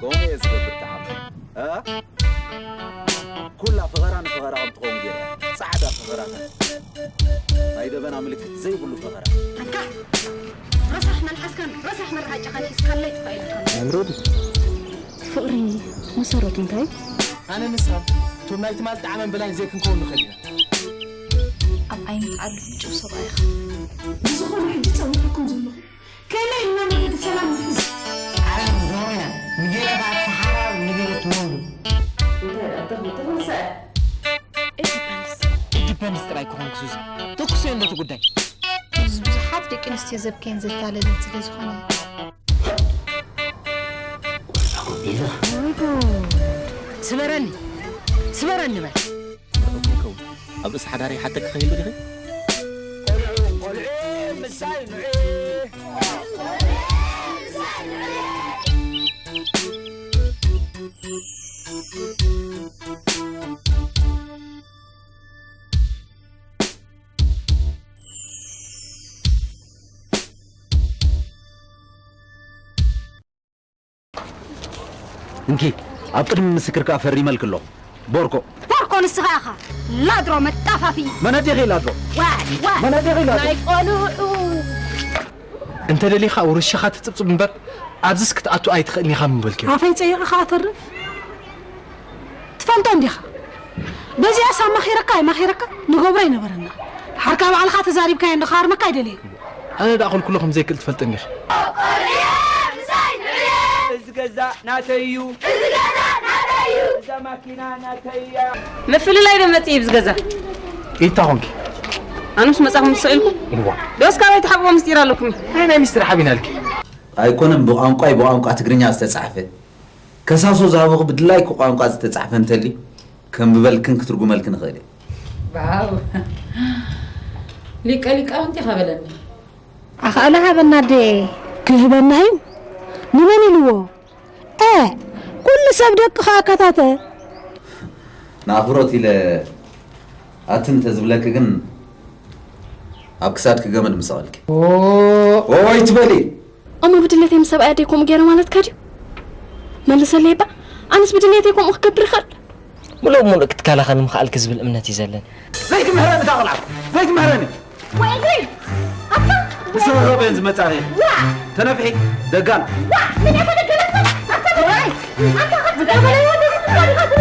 ከምኡ እየ ዝገብር ተዓመ። እ? ኩላ ፈኸራ ንፈኸራ ከም ትኸውን ገይረ። ጻዕዳ ፈኸራታት። ናይ ደበና ምልክት ዘይብሉ ፈኸራ። ኣታ ረሳሕ መልሓስካን ረሳሕ መርዓጫኻን ሒዝካለይ ጥፋእ ኢልካ። መምረዲ። ፍቕሪ መሰረቱ እንታይ? ኣነ ንሳ እቶም ናይ ትማል ጣዕመን ብላይን ዘይክንከውን ንኽእል ኢና። ኣብ ዓይኒ ዓሉ ምጭው ሰብኣይኻ። ብዝኾነ ሕጂ ጸዊዕኩም ዘለኹ ከመይ ኢልና መገዲ ሰላም ንሕዝ? ዓለም ዞርያ ንገለ ከኣ ተሓራር ንገለ ትወሉ። እንታይ ኣተኹም ተኸሰ? It depends ጥራይ ክኾን ክሱዚ። ተኩሰዮ ነቲ ጉዳይ። እዚ ብዙሓት ደቂ ኣንስትዮ ዘብከየን ዘታለለን ስለ ዝኾነ እዩ። ወይ ጉድ! ስበረኒ! ስበረኒ በል! ጽቡቕ ይከውን። ኣብ ርእሲ ሓዳር ይሓተኪ ከይህሉ ዲኺ? ቆልዑ፣ ቆልዑ፣ ምሳይ ንዑ። እንኪ፣ ኣብ ቅድሚ ምስክር ከኣ ፈሪመልኪ ኣለኹ። ቦርኮ። ቦርኮ ንስኻ ኢኻ። ላድሮ መጣፋፊ። መን ኣዴኺ ላድሮ? ዋይ፣ ዋይ። መን ኣዴኺ ላድሮ? ናይ ቆልዑ። እንተ ደሊኻ ውርሻኻ ትጽብጽብ እምበር፣ ኣብዚስ ክትኣቱ ኣይትኽእልን ኢኻ ምበልክዮ። ኣፈይ ጸይቕኻ ተርፍ። ትፈልጦ እንዲኻ። በዚኣስ ኣማኺረካ ኣይማኺረካ ንገብሮ ኣይነበረና። ሓርካ ባዕልኻ ተዛሪብካዮ እንዶ ክሃርመካ ኣይደለየ። ኣነ ደኣ ክልኩሎ ከም ዘይክእል ትፈልጥ እንዲኻ። እዚ ገዛ ናተይ እዩ። እዚ ገዛ ናተይ እዩ። እዛ ማኪና ናተይ እያ። ምፍልላይ ዶ መጽእ እዩ ብዚ ገዛ? ኢታ ኾንኪ? ኣነስ መጻኹም ትስእልኩ? እዋ። ዶስ ካበይ ትሓብዎ ምስጢር ኣለኩም? ናይ ናይ ምስጢር ሓቢናልኪ። ኣይኮነን ብቋንቋይ ብቋንቋ ትግርኛ ዝተጻሕፈ። ከሳሶ ዝሃበኹ ብድላይኪ ቋንቋ ዝተጻሕፈ እንተልዩ፣ ከንብበልክን ክትርጉመልክን እኽእል እየ። ዋው! ሊቀ ሊቃውንቲ ኢኻ በለኒ። ኣኽኣሎ ሃበና ኣደየ። ክህበና እዩ? ንመን ኢልዎ? እ፣ ኩሉ ሰብ ደቅኻ ኣካታተ። ንኣኽብሮት ኢለ ኣትን ተዝብለኪ ግን ኣብ ክሳድኪ ገመድ ምሰቐልኪ። ኦ! ኦይ ትበሊ! እሞ ብድሌተይ ምስ ሰብኣይ ኣደይ ከምኡ ገይረ ማለትካ ድዩ? መልሰለይ እባ፣ ኣነስ ብድሌተይ ከምኡ ክገብር ይኽእል? ምሉእ ብምሉእ ክትከላኸል ምኽኣልኪ ዝብል እምነት እዩ ዘለኒ። ዘይትምህረኒ እታ ቆልዓ፣ ዘይትምህረኒ። ወይ እግሪ! ኣታ! ብሰበበን ዝመጻ እየ። ዋ! ተነፍሒ፣ ደጋል። ዋ! ምን ያህል ገለጽ? ኣታ! ኣታ! ኣታ!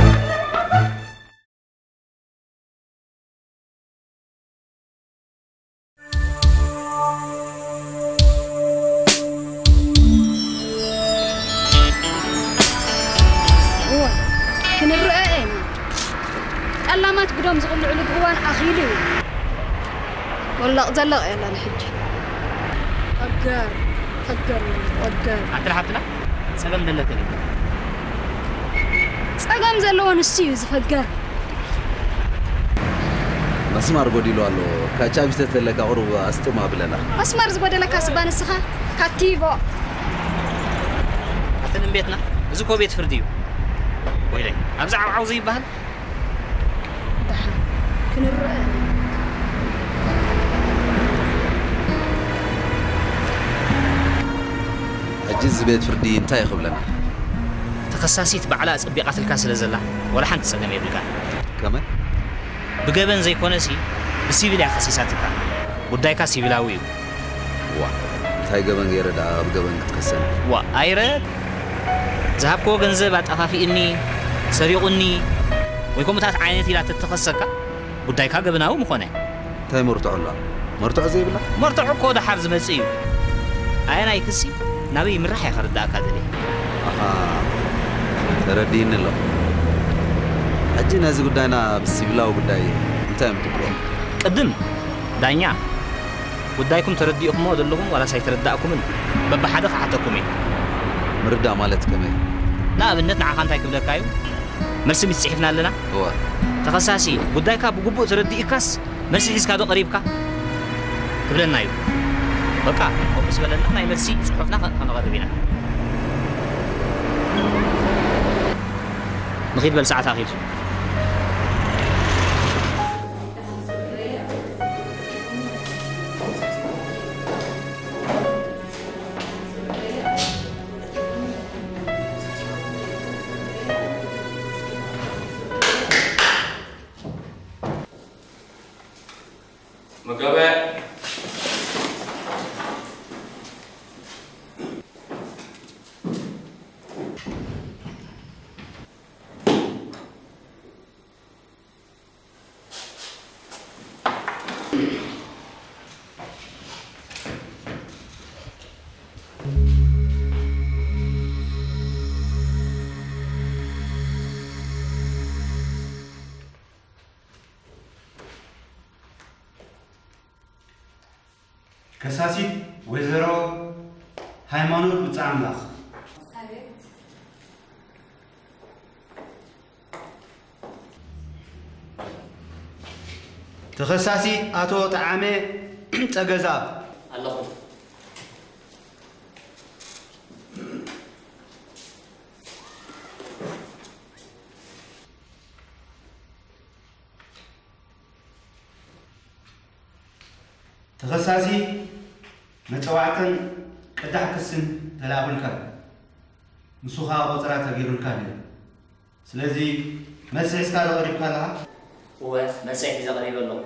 እዋ፣ ክንረኣ ኢና። ጠላማት ጉዶም ዝቕልዕሉ እዋን ኣኺሉ እዩ። ወላቕ ዘለቕ እያ ኣላ ንሕጂ። ፈገር፣ ፈገር፣ ፈገር። ኣንተ ሓብትና ጸገም ዘለተን እዩ። ጸገም ዘለዎ ንሱ እዩ ዝፈገር። መስማር ጎዲሉ ኣሎ። ካቻ ቢተ ተለካ ቁሩብ ኣስጥማ ብለና። መስማር ዝጎደለካ ስባ ንስኻ ካቲቮ። ኣትን ቤትና እዚ እኮ ቤት ፍርዲ እዩ። ወይለይ ኣብዚ ዓውዓው ዘይበሃል። ደሓን ክንረአ። ሕጂ እዚ ቤት ፍርዲ እንታይ እዩ ክብለና? ተኸሳሲት ባዕላ ኣጸቢቓትልካ ስለ ዘላ፣ ዋላ ሓንቲ ጸገም የብልካን። ከመይ? ብገበን ዘይኮነሲ፣ ብሲቪል እያ ከሲሳትካ። ጉዳይካ ሲቪላዊ እዩ። ዋ፣ እንታይ ገበን ገይረ ደኣ ኣብ ገበን ክትከሰኒ? ዋ፣ ኣይረ! ዝሃብክዎ ገንዘብ ኣጣፋፊእኒ፣ ሰሪቑኒ፣ ወይ ከምኡታት ዓይነት ኢላ ተተኸሰካ፣ ጉዳይካ ገበናዊ ምኾነ። እንታይ መርትዖ ኣለዋ? መርትዖ ዘይብላ? መርትዖ እኮ ደሓር ዝመጽእ እዩ። ኣየናይ ክሲ ናበይ ይምራሕ እየ ከረዳእካ ደልየ። ኣሃ፣ ተረዲእኒ ኣሎ። ሕጂ ነዚ ጉዳይና ብሲቪላዊ ጉዳይ እንታይ እዮም ትብልዎ? ቅድም ዳኛ፣ ጉዳይኩም ተረዲእኹምዎ ዘለኹም ዋላስ ኣይተረዳእኩምን በብሓደ ክሓተኩም እየ። ምርዳእ ማለት ከመይ? ንኣብነት ንዓኻ እንታይ ክብለካ እዩ? መልሲ ሚስ ጽሒፍና ኣለና። እወ። ተኸሳሲ፣ ጉዳይካ ብግቡእ ተረዲእካስ መልሲ ሒዝካ ዶ ቀሪብካ? ክብለና እዩ። በቃ፣ ከምኡ ምስ በለና ናይ መልሲ ጽሑፍና ከ-፣ ከነቐርብ ኢና። ንኺድ በል፣ ሰዓት ኣኺል። መጋባእያ። ከሳሲት ወይዘሮ ሃይማኖት ብጻ ኣምላኽ። ተኸሳሲ ኣቶ ጠዓመ ጸገዛብ። ኣለኹ። ተኸሳሲ መጸዋዕታን ቅዳሕ ክስን ተላኢኹልካ እዩ። ንሱ ኸኣ ቆጸራ ተገይሩልካ ነይሩ። ስለዚ መልሲ ሒዝካ ዶ ቀሪብካ ኣለኻ? እወ፣ መልሰይ ሒዘ ቀሪበ ኣለኹ።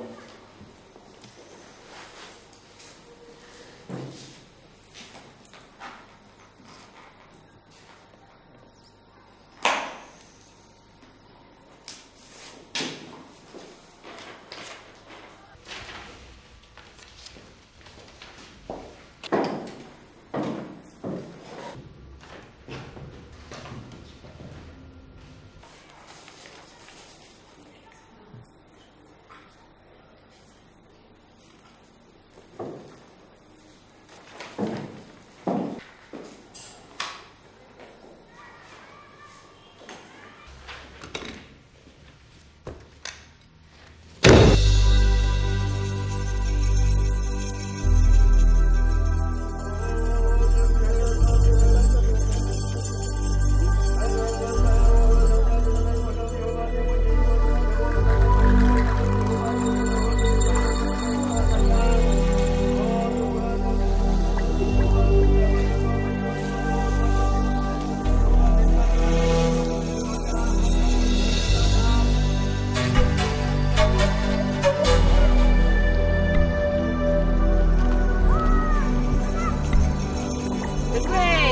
እግበይ!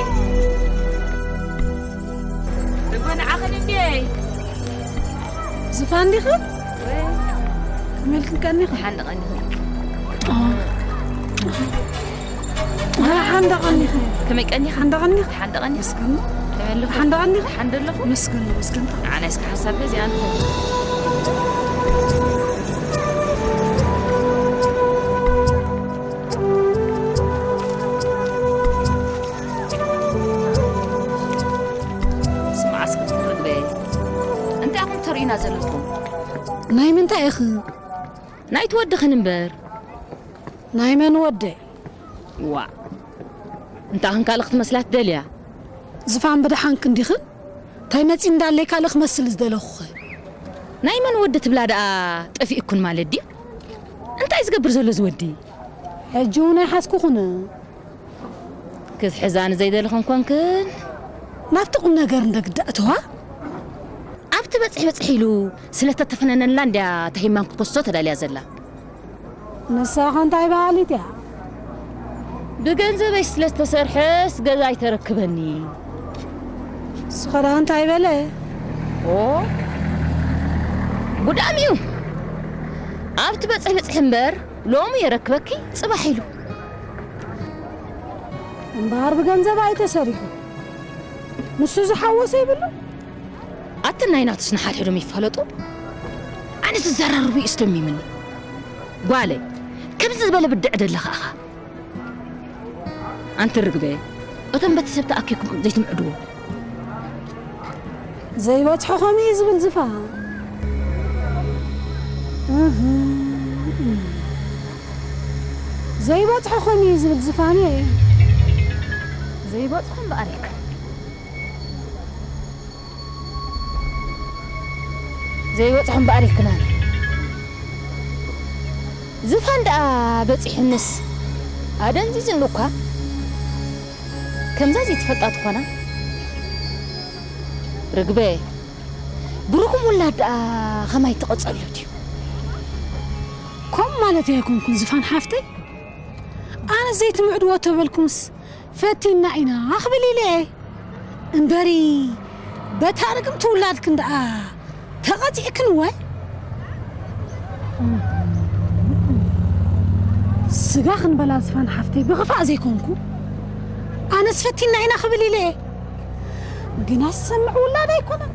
እግበ ንዓኽን እንድየይ! ዝፋን ዲኺ? ወይ። ከመይ ኢልክን ቀኒኺ? ሓንደ ቀኒኺ። ኦ። ሓንደ ቀኒኺ። ከመይ ቀኒኺ? ሓንደ ቀኒኺ። ሓንደ ቀኒኺ። መስግን። ከመይ ኣለኹ? ሓንደ ቀኒኺ። ሓንደ ኣለኹ። መስግን፣ መስግን። ኣነ እስከ ሓሳብ በዚ ኣንተ። ስምዓ እስከ ትርግበ። እንታይ ኢኹም ተርእዩና ዘለኹም? ናይ ምንታይ ኢኺ? ናይቲ ወድኽን እምበር። ናይ መን ወደይ? ዋእ፣ እንታ ኽን ካልእ ክትመስላ ትደልያ? ዝፋን ብደሓንክን ዲኽን? እንታይ መጺ እንዳለይ ካልእ ክመስል ዝደለኹኸ? ናይ መን ወዲ ትብላ ደኣ ጠፊእኩን ማለት ድዩ? እንታይ ዝገብር ዘሎ እዚ ወዲ? ሕጂ እውን ኣይሓዝኩኹን። ክትሕዛ ንዘይደለኽን ኮንክን። ናብቲ ቁም ነገር እንደ ግዳ እተዋ። ኣብቲ በጽሕ በጽሕ ኢሉ ስለ ተተፈነነላ እንድያ ተሂማን ክትከሶ ተዳልያ ዘላ። ንሳ ኸ እንታይ በሃሊት እያ? ብገንዘበይ ስለ ዝተሰርሐስ ገዛ ኣይተረክበኒ። ንሱ ኸ ደኣ እንታይ በለ? ኦ፣ ጉዳም እዩ። ኣብቲ በጽሕ በጽሕ እምበር ሎሚ የረክበኪ ጽባሕ ኢሉ። እምበኣር ብገንዘብ ኣይተሰሪሑ። ንሱ ዝሓወሰ ይብሉ። ኣትን ናይ ናቱስ ንሓድሕዶም ይፋለጡ። ኣነ ዝዘራርቡ እዩ ስደሚምኒ። ጓለይ፣ ከምዚ ዝበለ ብድዕ ደለኻ ኢኻ። ኣንቲ ርግበ፣ እቶም በቲ ሰብ ተኣኪብኩም ዘይትምዕድዎ። ዘይበጽሖ ከምኡ እዩ ዝብል ዝፋን። እህ። ዘይበጽሖ ከምኡ እዩ ዝብል ዝፋን እየ። ዘይበጽሖ እምበኣር እየ። ዘይበጽሖ እምበኣር ኢልክናኒ። ዝፋን ደኣ በጺሑንስ ኣደንዚዝኒ እኳ። ከምዛ ዘይትፈልጣ ትኾና። ርግበ፣ ብሩኹም ውላድ ደኣ ኸማይ ትቐጸሉ ድዩ? ከምኡ ማለት ኣይኮንኩን ዝፋን ሓፍተይ። ኣነ ዘይትምዕድዎ ተበልኩምስ ፈቲና ኢና ክብል ኢለ እየ። እምበሪ በታ ርግምቲ ውላድክን ደኣ ተቐጺዕክን ወይ? ስጋ ክንበላ ዝፋን ሓፍተይ ብኽፋእ ዘይኮንኩ። ኣነስ ፈቲና ኢና ክብል ኢለ እየ። ግና ዝሰምዕ ውላድ ኣይኮነን።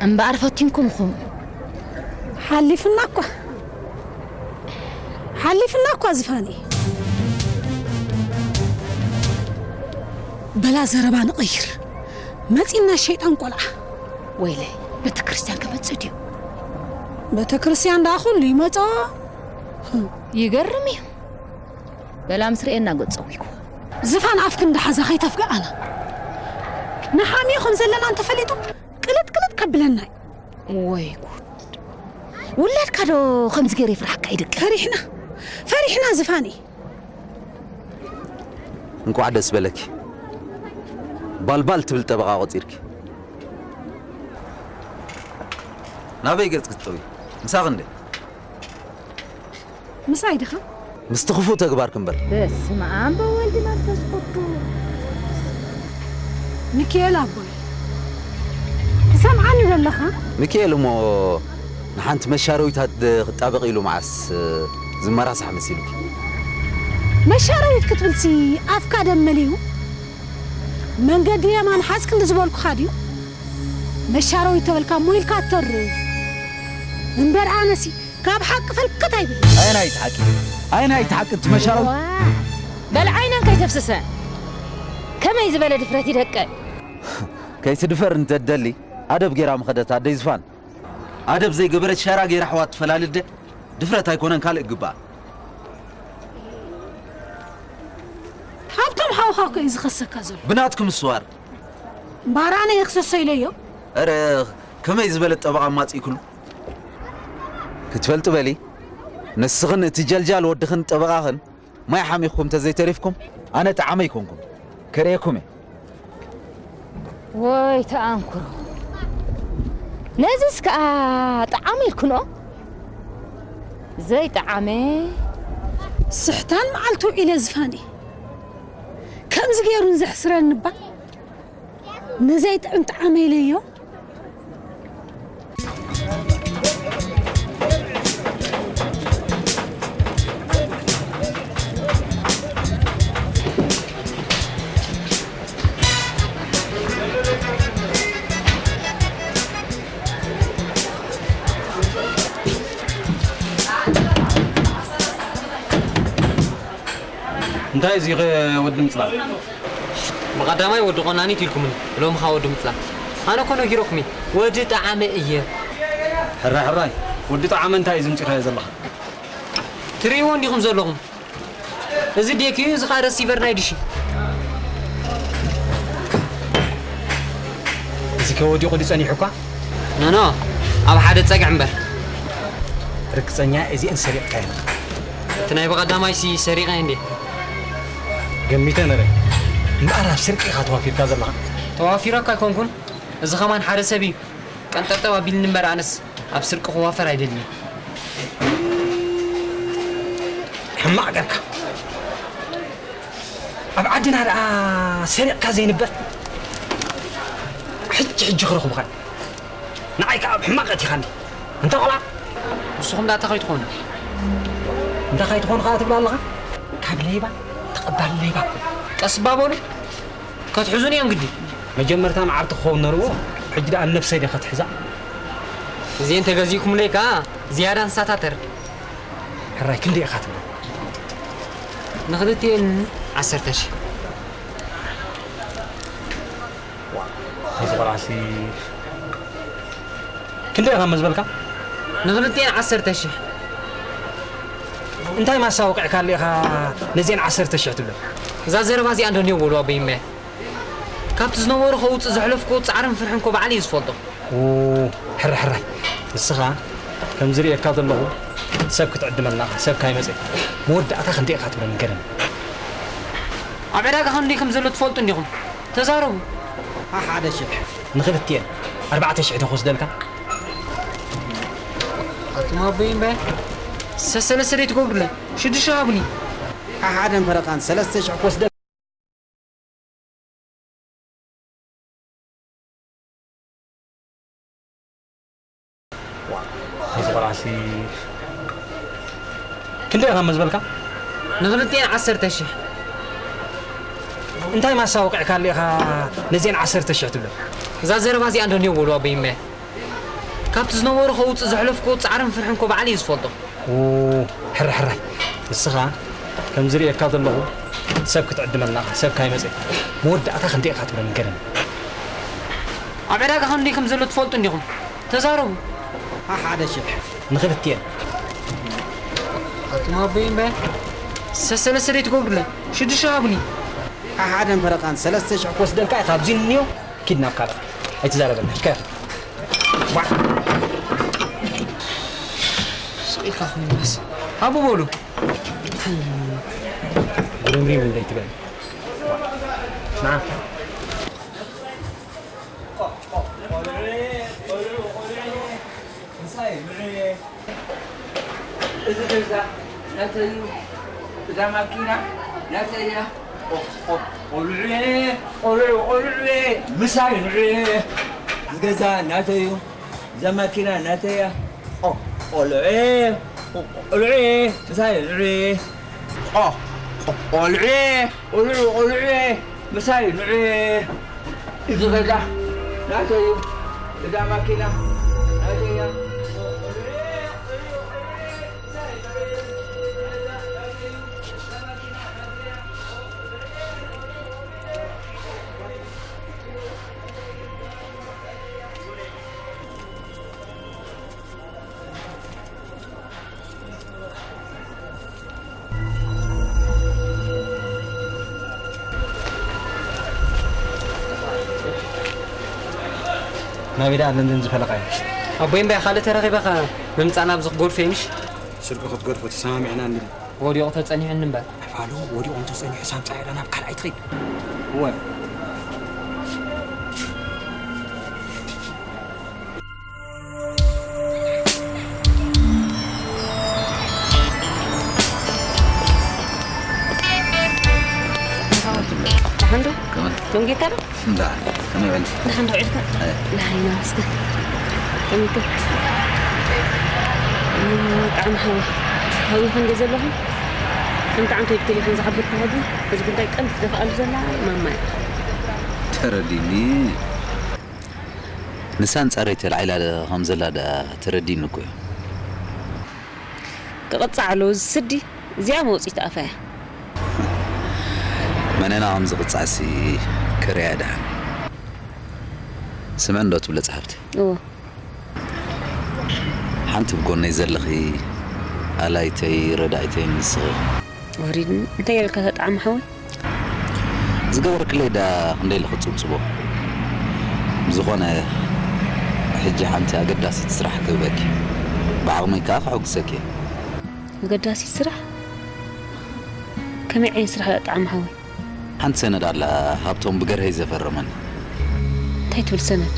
እምበኣር ፈቲንኩም ኢኹም። ሓሊፍና እኳ፣ ሓሊፍና እኳ ዝፋኒ። በላ ዘረባ ንቕይር። መጺና ሸይጣን ቆልዓ። ወይለይ፣ ቤተ ክርስቲያን ክመጽእ ድዩ? ቤተ ክርስቲያን ደኣ ኩሉ ይመጾ። ይገርም እዩ። በላ ምስ ርእየና ገጾም ይግቦ። ዝፋን ኣፍክን ደሓዛ ከይተፍግኣና። ንሓምዮ ከም ዘለና እንተፈሊጡ ቅልጥ ቅልጥ ከብለና እዩ። ወይ ጉድ። ውላድካ ዶ ከምዚ ገይሩ ይፍርሓካ ይደቂ? ፈሪሕና፣ ፈሪሕና ዝፋኒ። እንቋዕ ደስ በለኪ። ባልባል ትብል ጠበቓ ቆጺርኪ። ናበይ ገጽ ክትጠዊ? ምሳኺ እንደ? ምሳይ ድኻ? ምስቲ ክፉእ ተግባርኪ እምበር። በስመ ኣብ ወወልድ መንፈስ ቅዱስ። ሚካኤል ኣቦይ፣ ትሰምዓኒ ዘለኻ? ሚካኤል እሞ ንሓንቲ መሻረዊት ኣደ ክጣበቕ ኢሉ መዓስ ዝመራሳሕ መሲሉኪ? መሻረዊት ክትብልሲ ኣፍካ ደም መሊኡ? መንገዲ የማን ሓዝ ክንዲ ዝበልኩኻ ድዩ? መሻረዊት ተበልካ እሞ ኢልካ ትተርፍ። እምበር ኣነሲ ካብ ሓቂ ፈልከት ኣይብል። ኣየናይቲ ሓቂ? ኣየናይቲ ሓቂ እቲ መሻረዊት? ዋ! በል ዓይነን ከይተፍስሰ። ከመይ ዝበለ ድፍረት ይደቀ? ከይትድፈር እንተደሊ ኣደብ ጌራ ምኸደት ኣደይ ዝፋን። ኣደብ ዘይገበረት ሻራ ጌራ ኣሕዋት ትፈላልደ ድፍረት ኣይኮነን ካልእ ግባእ። ሃብቶም ሓውኻ እኮ እዩ ዝኸሰካ ዘሎ። ብናትኪ ምስዋር። እምበኣር ኣነ እየ ክሰሶ ኢለዮ። ኧረ ከመይ ዝበለ ጠበቓ ኣማጺእክሉ? ክትፈልጢ በሊ፣ ንስኽን እቲ ጀልጃል ወድኽን ጠበቓኽን ማይ ሓሚኽኩም ተዘይተሪፍኩም ኣነ ጠዓመ ኣይኮንኩን። ከርእየኩም እየ። ወይ ተኣንኩሮ። ነዚስ ከኣ ጠዓመ ኢልክንኦ? ዘይጠዓመ። ስሕታን መዓልቲ ውዒለ ዝፋኒ። ከምዚ ገይሩ ንዘሕስረኒ እባ። ንዘይጥዕም ጠዓመ ኢለዮ። እንታይ እዚ ኸ ወዲ ምጽላል? ብቐዳማይ ወዲ ቆናኒት ኢልኩምኒ፣ ሎሚ ኸኣ ወዲ ምጽላል። ኣነ እኮ ነጊረኩም እየ፣ ወዲ ጠዓመ እየ። ሕራይ ሕራይ፣ ወዲ ጠዓመ እንታይ እዩ ዝምጺኻዮ ዘለኻ? ትርእይዎ እንዲኹም ዘለኹም። እዚ ዴክ እዩ፣ እዚ ኸኣ ረሲቨር ናይ ድሽ። እዚ ከ ወዲቑ ድዩ ጸኒሑ እኳ? ኖኖ፣ ኣብ ሓደ ጸግዒ እምበር። ርግጸኛ እዚአን ሰሪቕካየን። እቲ ናይ ብቐዳማይሲ ሰሪቐ እንዴ? ገሚተ ነረ። እምበኣር ኣብ ስርቂ ኢኻ ተዋፊርካ ዘለኻ። ተዋፊረካ ኣይኮንኩን። እዚ ኸማን ሓደ ሰብ እዩ። ቀንጠብጠብ ኣቢልኒ እምበር ኣነስ ኣብ ስርቂ ክዋፈር ኣይደልን። ሕማቕ ገርካ። ኣብ ዓድና ደኣ ሰሪቕካ ዘይንበር። ሕጂ ሕጂ ክረኽቡኻ። ንዓይ ከኣ ኣብ ሕማቕ ኣእቲኻኒ። እንተ ቆልዓ። ንስኹም ደኣ እንታይ ከይትኾኑ? እንታይ ከይትኾኑ ከኣ ትብል ኣለኻ? ካብ ሌባ ተቐባሊ ሌባ። ቀስ እባ በሉ፣ ከትሕዙን እዮም ግዲ። መጀመርታ መዓልቲ ክኸውን ነርዎ፣ ሕጂ ደኣ ንነብሰይ ድየ ከትሕዛ? እዚኤን ተገዚእኩምለይ ከኣ ዝያዳ ንሳታተር። ሕራይ ክንደይ ኢኻ ትብል? ንኽልቲኤን ዓሰርተ ሽሕ። እዚ ቆልዓሲ ክንደይ ኢኻ መዝበልካ? ንኽልቲኤን ዓሰርተ ሽሕ። እንታይ ማሳ ወቂዕካሉ ኢኻ ነዚኤን ዓሰርተ ሽሕ ትብለን? እዛ ዘረባ እዚኣ እንዶ ኔው በሉ ኣቦይ እመ። ካብቲ ዝነበሮ ከውፅእ ዘሕለፍኩዎ ፃዕርን ፍርሕን እኮ ባዕሉ እዩ ዝፈልጦ። ኡ፣ ሕራይ ሕራይ። ንስኻ ከም ዝርእየካ ዘለኹ ሰብ ክትዕድመልና ኢኻ፣ ሰብ ካይመፀ መወዳእታ ክንደይ ኢኻ ትብለኒ ገረኒ። ኣብ ዕዳጋ ክንደይ ከም ዘሎ ትፈልጡ እንዲኹም። ተዛረቡ። ሓሓደ ሽሕ። ንኽልቲኤን ኣርባዕተ ሽሕ ዶ ክወስደልካ? ኣቱም ኣቦይ እምበ ሰሰለስተ ደይ ትገብሩለ ሽዱሽተ ሃቡኒ። ሓሓደን ፈረቓን ሰለስተ ሽሕ ክወስደ። እዚ ቆልዓሲ ክንደይ ኢኻ መዝበልካ? ንኽልቲኤን ዓሰርተ ሽሕ። እንታይ ማሳ ወቂዕካሉ ኢኻ ነዚኤን ዓሰርተ ሽሕ ትብለን? እዛ ዘረባ እዚኣ እንዶ ኔው በሉ ኣቦይ እመ። ካብቲ ዝነበሮ ከውፅእ ዘሕለፍኩዎ ፃዕርን ፍርሕን እኮ ባዕሉ እዩ ዝፈልጦ። ኡ፣ ሕራይ ሕራይ። ንስኻ ከም ዝርእየካ ዘለኹ ሰብ ክትዕድመልና ኢኻ፣ ሰብ ካይመፀ መወዳእታ ክንደይ ኢኻ ትብለኒ ገረኒ። ኣብ ዕዳጋ ክንደይ ከም ዘሎ ትፈልጡ እንዲኹም። ተዛረቡ። ሓሓደ ሽሕ። ንኽልቲኤን። ኣቱም ኣቦይ እምበ ሰሰለስተ ደይ ትገብሩለ ሽዱሽተ ሃቡኒ። ሓሓደን ፈረቓን ሰለስተ ሽሕ ክወስደልካ ኢኻ ኣብዚ እንዮ። ኪድ ናብ ካልእ ኣይትዛረበና። ሽከር። ዋ። ስቕ ኢልካ ኮይንካስ። ሃቡ በሉ። ጉርምሪም እንደይትበል። ና። እዚ ገዛ ናተይ እዩ። እዛ ማኪና ናተይ እያ። ኦ፣ ኦ፣ ቆልዑ፣ ቆልዑ፣ ቆልዑ፣ ምሳይ ንዑ። እዚ ገዛ ናተይ እዩ። እዛ ማኪና ናተይ እያ። ኦ፣ ቆልዑ፣ ቆልዑ፣ ምሳይ ንዑ። ኦ፣ ቆልዑ፣ ቆልዑ፣ ቆልዑ፣ ምሳይ ንዑ። እዚ ገዛ ናተይ እዩ። እዛ ማኪና ናተይ እያ። ናበይ ደኣ ለንደን ዝፈለቓ እዩ? ኣቦይ እምበይ ካልእ ተረኺበኻ ምምጻእ ናብዚ ክጎድፎ እዩ ምሽ? ስርቂ ክትገድፎ ተሰማሚዕና እንድና። ወዲቑ ተጸኒሑ እንበር። ኣይ ፋሉ፣ ወዲቑ እንተጸኒሑ ሳምጻ ኢላ ናብ ካልኣይ ትኸይድ። እወ። ደሓን ዶ? ከመይ? ደንጊካ ዶ? እንዳ፣ ከመይ በልኪ? ደሓን ዶ ዒልካ? ኣይ። ደሓን ኢና መስገን። ከመይ ኢልካ? እም፣ ጣዕሚ ሓወይ። ሓወይ፣ ክንደይ ዘለኹም? ከምቲ ዓንቶ ቴሌፎን ዝሓበርኩ ሕጂ፣ እዚ ጉዳይ ቀንዲ ትደፍኣሉ ዘላ ማማ እያ። ተረዲኒ። ንሳ ኣንጻረይ ተላዒላ ደ-፣ ከም ዘላ ደኣ ተረዲኒ እኮ እዩ። ክቕጻዕ ኣለዎ እዚ ስዲ፣ እዚኣ መውጽኢት ኣፋ እያ። መነና ከም ዝቕጻዕሲ ክርእያ ደሓን። ስምዕን ዶ ትብለ ጸሓፍቲ? እወ። ሓንቲ ብጎነይ ዘለኺ ኣላይተይ ረዳኢተይ ንስኺ ኢኺ። ወሪድኒ። እንታይ ኢልካ ተጣዕሚ ሓወይ? ዝገበርክለይ ደኣ ክንደይ ኢለ ክጽብጽቦ። ብዝኾነ፣ ሕጂ ሓንቲ ኣገዳሲት ስራሕ ክህበኪ። ብዓቕመይ ከኣ ከሐጉሰኪ እየ። ኣገዳሲት ስራሕ? ከመይ ዓይነት ስራሕ ደኣ ጣዕሚ ሓወይ? ሓንቲ ሰነድ ኣላ፣ ሃብቶም ብገርሀይ ዘፈረመኒ። እንታይ ትብል ሰነድ?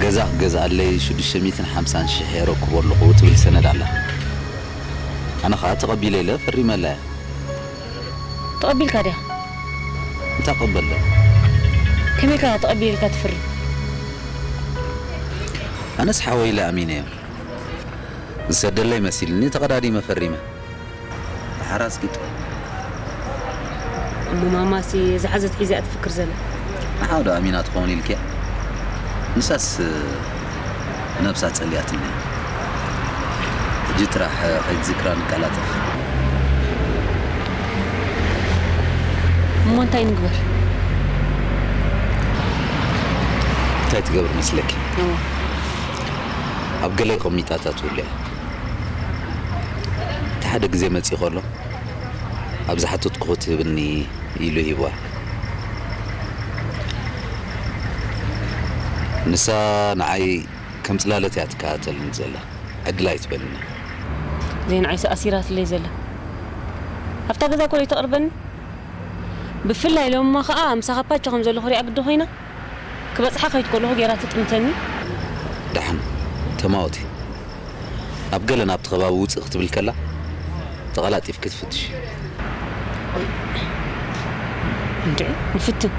ገዛ ክገዝኣለይ ሽዱሽተ ሚእትን ሓምሳን ሽሕ ኤሮ ክቦ ኣለኹ ትብል ሰነድ ኣላ። ኣነ ኸኣ ተቐቢለ ኢለ ፈሪመላ እየ። ተቐቢልካ ድያ? እንታይ ክቕበል? ከመይ ኢልካ ተቐቢለ ኢልካ ትፍርም? ኣነስ ሓወይ ኢለ ኣሚነ እየ። ዝሰደለይ መሲልኒ ተቐዳዲመ ፈሪመ። ኣራስቂጥ። እሞ ማማሲ ዝሓዘት ሒዛ እያ ትፍክር ዘላ። ንሓው ዶ ኣሚና ትኸውን ኢልክያ? ንሳስ ነብሳ ጸሊኣትኒ። ሕጂ ጥራሕ ከይትዝክራ ንቀላጠፍ። እሞ እንታይ ንግበር? እንታይ ትገብር መስለኪ? እዎ። ኣብ ገለ ቆሚጣታት ውልያ። እቲ ሓደ ግዜ መጺኡ ከሎ ኣብ ዝሓተትኩ ክትህብኒ ኢሉ ሂብዋ። ንሳ ንዓይ ከም ጽላለት እያ ትከታተልኒ ዘላ። ዕድል ኣይትበኒ። ዘይንዓይሲ ኣሲራትለይ ዘላ ኣብታ ገዛ ኮለይ ተቕርበኒ። ብፍላይ ሎምማ ኸዓ ምሳኻ ፓቸ ከም ዘለኹ ሪኣ ግዲ ኮይና ክበጽሓ ከይድ ከለኹ ጌራ ትጥምተኒ። ደሓን ተማወቲ። ኣብ ገለ ናብቲ ከባቢ ውጽእ ክትብል ከላ ተቐላጢፍ ክትፍትሽ። እንድዒ ንፍትን።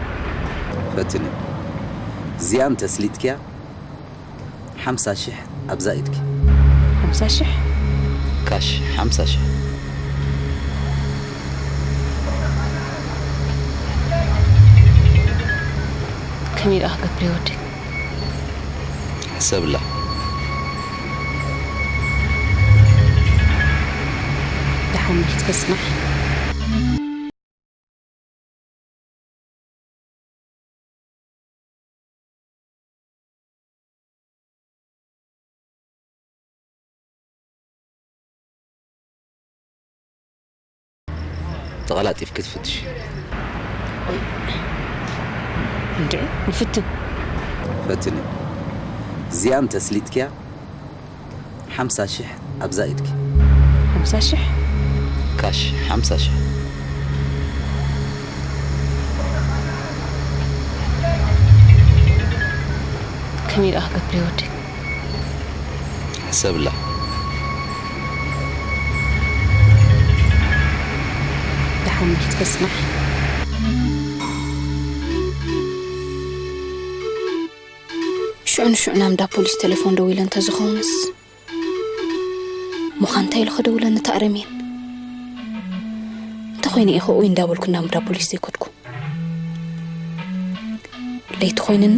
ፈትኒ። እዚኣ እንተስሊጥክያ ሓምሳ ሽሕ ኣብዛ ኢድኪ። ሓምሳ ሽሕ ካሽ ሓምሳ ሽሕ። ከመይ ደኣ ክገብር ወደይ? ሕሰብላ። ደሓን ምሕት ክጽናሕ። ተቐላጢፍ ክትፍትሽ። እንድዒ ንፍትን። ፈትኒ። እዚኣ እንተስሊጥክያ ሓምሳ ሽሕ ኣብዛ ኢድኪ። ሓምሳ ሽሕ ካሽ ሓምሳ ሽሕ። ከመይ ደኣ ክገብር ወደይ? ሕሰብላ። ደሓን ምሕት ክጽናሕ። ሽዑ ንሽዑ ናብ እንዳ ፖሊስ ቴሌፎን ደዊለ እንተዝኸውንስ? ምዃን እንታይ ኢሉ ክደውለኒ ተኣረምየን? እንተኾይነ ኢኸ ኡይ እንዳበልኩ ናብ እንዳ ፖሊስ ዘይከድኩ? ለይቲ ኮይንኒ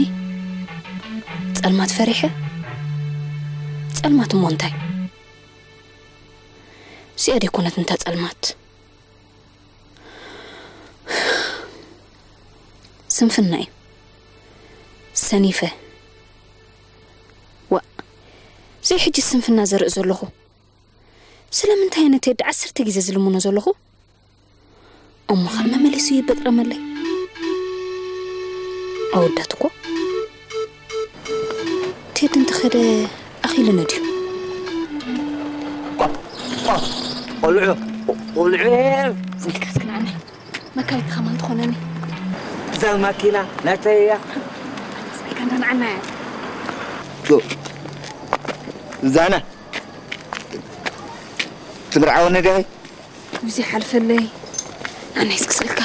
ጸልማት ፈሪሐ። ጸልማት እሞ እንታይ? እዚኣ ደይኮነት እንታ ጸልማት? ስንፍና እዩ። ሰኒፈ። ዋእ፣ እዚ ሕጂ ስንፍና ዘርኢ ዘለኹ? ስለምንታይ ነቲ ወዲ ዓሰርተ ግዜ ዝልምኖ ዘለኹ? እሞ ኸኣ መመሊሱ ይበጥረመለይ። ኣወዳት እኮ ቴዲ እንተኸደ ኣኺሉኒ ድዩ? ቆልዑ ቆልዑ ዝልካስ ክንዓነ መካይት ከማን ትኾነኒ። እዛ ማኪና ናተይ እያ። ስልካ እንዳንዓና እያ። እዛና ትምርዓወኒ ዲኺ? ግዜ ሓልፈለይ። ኣነስ ክስእልካ።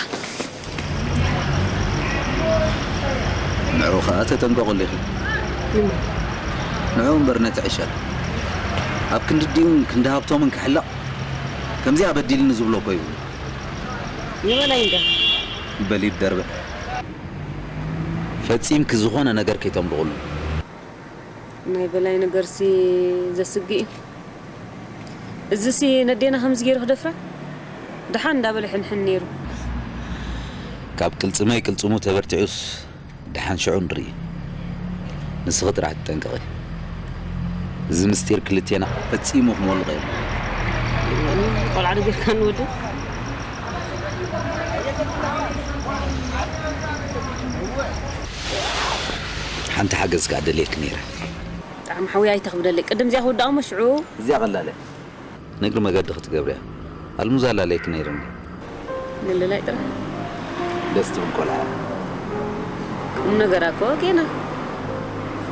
ንዑ ኸኣ ተጠንቀቑሉ ኢኺ። ንዑ እምበር ነቲ ዕሸል ኣብ ክንዲ ዲኡን ክንዲ ሃብቶምን ክሕለቕ ከምዚኣ በዲልኒ ዝብሎ እኮ ይብሉ። ንበላይ እንዳ በሊድ ደርበ ፈጺምኪ ዝኾነ ነገር ከይተምልቑሉ። ናይ በላይ ነገርሲ ዘስግእ እዩ። እዚሲ ነዴና ከምዚ ገይሩ ክደፍራ ደሓን እንዳበለ ሕንሕን ነይሩ። ካብ ቅልጽመይ ቅልጽሙ ተበርቲዑስ ደሓን ሽዑ ንርኢ። ንስኺ ጥራሕ ትጠንቀቒ። እዚ ምስጢር ክልቴና ፈጺሙ ክመልቕ የብሉን። ቆልዓ ዶ ጌርካ ንወዲ ሓንቲ ሓገዝ ከኣ ደልየኪ ነይረ። ብጣዕሚ ሓውያ ኣይተኽብደለይ። ቅድም እዚኣ ክውዳእ እሞ ሽዑ እዚኣ ቀላል እያ። ንእግሪ መገዲ ክትገብርያ። ኣልሙዛ ኣላለይክ ነይርኒ። ንልላይ ጥራሕ ደስ ትብል ቆልዓ። ቁም ነገራ እኮ ጌና።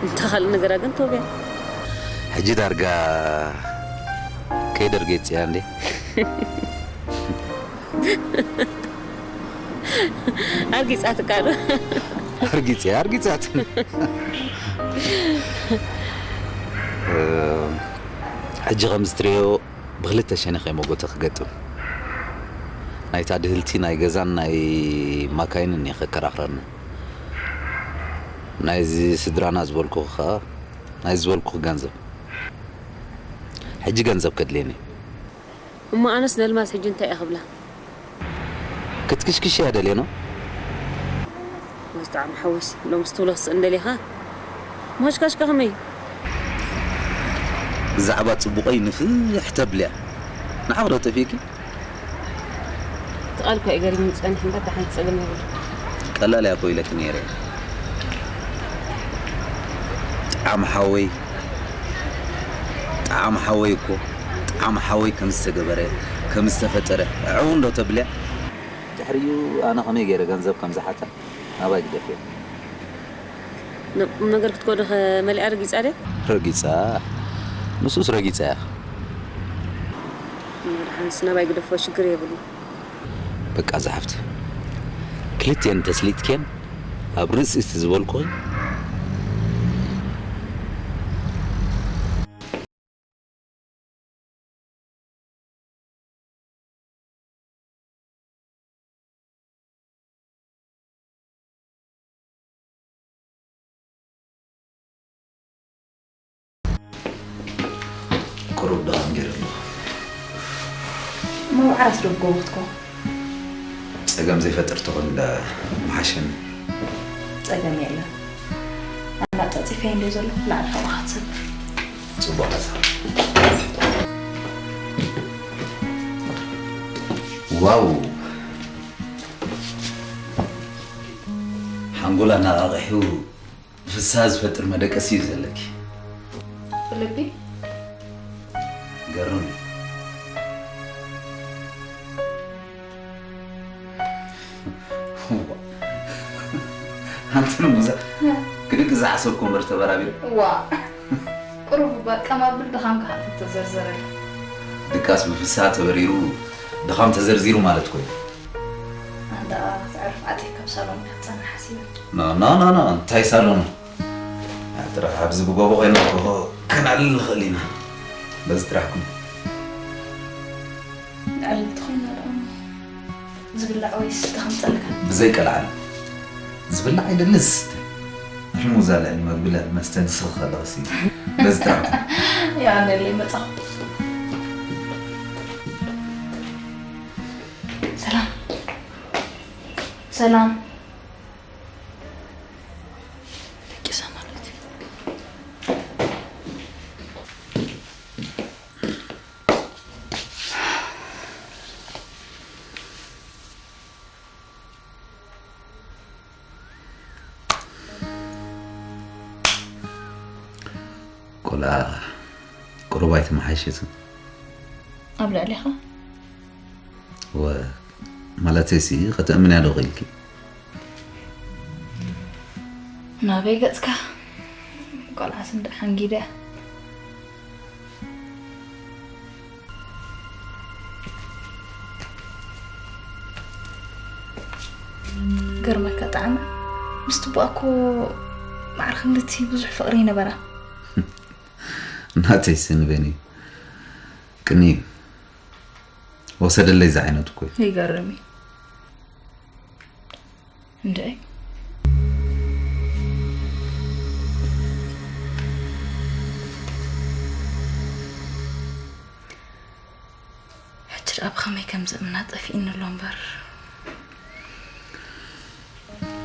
እንተ ካልእ ነገራ ግን ቶብያ። ሕጂ ዳርጋ ከይደርጌጽያ እንዴ? ኣርጊጻትካ ዶ? ኣርጊጽያ ኣርጊጻት። ሕጂ ከም ዝትሪዮ ብክልተ ሸነኽ እየ መጎተ ክገጥም። ናይታ ድህልቲ ናይ ገዛን ናይ ማካይንን እየ ከከራኽረኒ። ናይዚ ስድራና ዝበልኩ ኸዓ፣ ናይዚ ዝበልኩ ገንዘብ። ሕጂ ገንዘብ ከድልየኒ። እሞ ኣነስ ነልማዝ ሕጂ እንታይ እየ ክብላ? ክትክሽክሽ እያ ደልየ ነው። ብጣዕሚ ሓወስ ሎም ስትብሎ ክስእን ደሊኻ? ምኽሽካሽካ ከመይ? ብዛዕባ ጽቡቐይ ንፍሕ ተብልያ። ንዓኽ ዶ ጠፊእኪ? እቲ ቃል እኳ እዩ ገሪሙኒ ጸኒሑ እምበር ደሓን ጸገም የብሉን። ቀላል እያ እኮ ኢለኪ ነይረ። ጣዕሚ ሓወይ፣ ጣዕሚ ሓወይ እኮ፣ ጣዕሚ ሓወይ ከም ዝተገበረ፣ ከም ዝተፈጠረ፣ ዕው እንዶ ተብልያ። ድሕሪኡ ኣነ ከመይ ገይረ ገንዘብ ከም ዝሓታ ናባይ ግደፍዮ። ነ-፣ ቁም ነገር ክትኮዶ ከ መሊኣ ረጊጻ ድያ? ረጊጻ? ንሱስ ረጊጻ እያ። መድሓንስ ናባይ ግደፎ፣ ሽግር የብሉ። በቃ ዝሓፍቲ፣ ክልቲኤን ተስሊጥክየን ኣብ ርእሲ እቲ ዝበልኩኺ። ቁሩብ ደኸም ገይሩ ኣሎ። እሞ ብዓራስ ዶ ጎቦ ክትኮን? ጸገም ዘይፈጥር ተኾይኑ ዳ ምሓሸኒ። ጸገም የለን። ኣላጻጺፈ እንደ ዘሎ ላዕሊ ሓውኻ ትሰብር። ጽቡቕ ሓሳብ። ዋው! ሓንጎል ኣነቓቒሑ ፍስሃ ዝፈጥር መደቀሲ እዩ ዘለኪ። ብልቢ? ገርም እዩ። ኣንቲ ንሙዛ ክድቂ ዝሓሰብኩ እምበር ተበራቢሩ። ዋ፣ ቁሩብ እባ ቀማብል ድኻምካ ሃብቲ ተዘርዘረልካ። ድቃስ ብፍስሃ ተበሪሩ ድኻም ተዘርዚሩ ማለት ኮይኑ። ኣንታ ክትዕርፍ ኣጥሪካ ኣብ ሳሎን ክትጸንሕ ሓሲበ። ና፣ ና፣ ና፣ ና፣ እንታይ ሳሎን? ጥራሕ ኣብዚ ብጎቦ ኮይና እኮ ከነዕልል ንኽእል ኢና። በዚ ጥራሕ ኩን። ንዕልል ተኾይና ደኣ ዝብላዕ ወይ ዝስተ ከምጸልካ? ብዘይ ቀልዓል። ዝብላዕ ኣይደልን ዝስተ። ኣልሙዛ ልዕሊ መግቢ ልዕሊ መስተ ንስኺ ከለኽሲ። በዚ ጥራሕ ኩን። የቐንየለይ መጻኹ። ሰላም። ሰላም። ደቂሳ ማለት እዩ። ቆልዓ ቁሩብ ኣይተመሓየሸትን። ኣብ ልዕሊኻ? ወ-፣ ማለተይሲ፣ ከተእምንያ ዶ ኽኢልኪ? ናበይ ገጽካ? ቆልዓስ እንዳ ሓንጊደ። ገርመካ ጣዕመ። ምስ ትቡኣ እኮ ማዕረ ክንድቲ ብዙሕ ፍቕሪ ይነበራ። ናተይ ስንበኒ ቅኒ እዩ። ወሰደለይ ዝዓይነቱ እኮ እዩ። ይገርም እዩ። እንድዒ። ሕጂ ደኣ ብኸመይ ከም ዝእምና ጠፊእኒ ኣሎ እምበር።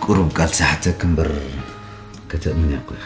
ቁሩብ ቃል ዝሓተኪ እምበር ከተእምንያ እኮ ኢኺ።